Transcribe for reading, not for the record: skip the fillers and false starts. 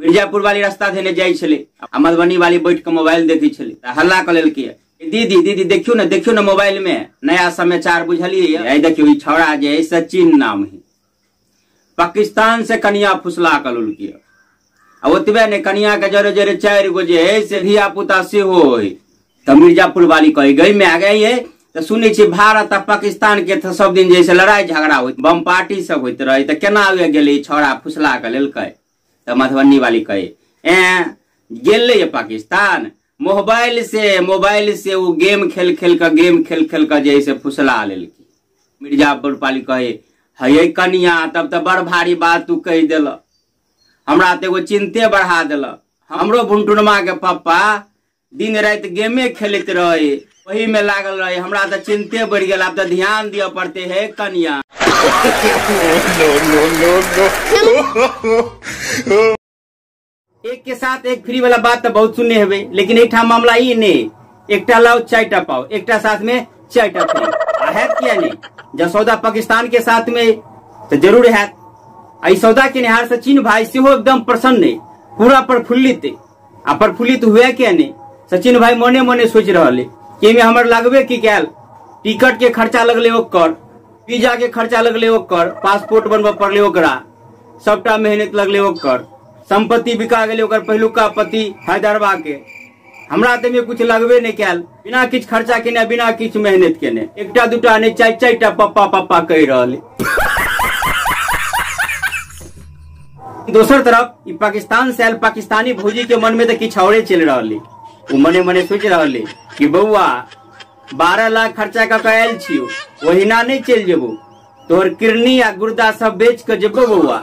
मिर्जापुर वाली रास्ता धेने जाइ छलै आ मधुबनी वाली बैठ के मोबाइल देखै छलै। तऽ हल्ला कऽ लेलकै, दीदी दीदी देखियौ ने, देखियौ ने मोबाइल में नया समाचार, बुझलियै? आइ देखियौ ई छौड़ा जे है सचिन नाम है, पाकिस्तान से कनिया फुसला कऽ लेलकै। आ ओतबे ने, कनिया के जरे जरे 4 गो जे है से धिया पुता सेहो है। तऽ मिर्जापुर वाली कहे गई में आ गई है। तऽ सुनै छी भारत आ पाकिस्तान के तऽ सब दिन जे है से लड़ाई झगड़ा होइत, बम पार्टी सब होइत रहे, तऽ केना आबि गेलै छौड़ा फुसला कऽ लेलकै? तऽ मधुबनी वाली कहे ए गेलै पाकिस्तान, मोबाइल से ओ गेम खेल खेल कऽ, गेम खेल खेल कऽ जे है से फुसला लेलकै। मिर्जापुर वाली कहे हे कनिया तब तऽ बड़ भारी बात तू कहि देल, हमरा तऽ एगो चिंते बढ़ा देल। हमरो भुनटुनमा के पप्पा दिन राति गेमे खेलैत रहे, ओही में लागल रहे, हमरा तऽ चिंते बढ़ि गेल, आब तऽ ध्यान दिअ पड़ते हे कनिया। No, no, no, no. एक के साथ एक फ्री वाला बात तो बहुत सुनने हेबै, लेकिन एहिठाम मामला ई नहि, एकटा लाओ 4टा पाओ, एकटा साथ में 4टा फ्री। आ हैत किया नहीं, जब सौदा पाकिस्तान के साथ में तो जरूर हैत। आ ई सौदा केनिहार सचिन भाई सेहो एकदम प्रसन्न है, पूरा प्रफुल्लित है। आ प्रफुल्लित हुए किया नहीं, सचिन भाई मने मने सोच रहल है कि एहिमे हमर लगबे की कैल, टिकट के खर्चा लगले ओकर, वीजा के खर्चा लगले ओकर, पासपोर्ट बनबऽ पड़ले ओकरा, सबटा मेहनत लगले ओकर, संपत्ति बिका गेलै ओकर पहिलुका पति हैदरबा के, हमरा तऽ एहिमे कुछ लगबे नहि कैल, बिना किछु खर्चा केने बिना किछु मेहनत केने एकटा दूटा नहि 4 4टा पप्पा पप्पा कहि रहल है। दोसर तरफ ई पाकिस्तान से आयल पाकिस्तानी भौजी के मन में तऽ किछु औरे चलि रहल है। ओ मने मने सोचि रहल है कि बौआ 12 लाख खर्चा कऽ के आयल छियौ, ओहिना नहि चलि जेबौ, तोहर किडनी आ गुर्दा सब बेच के जेबौ बौआ।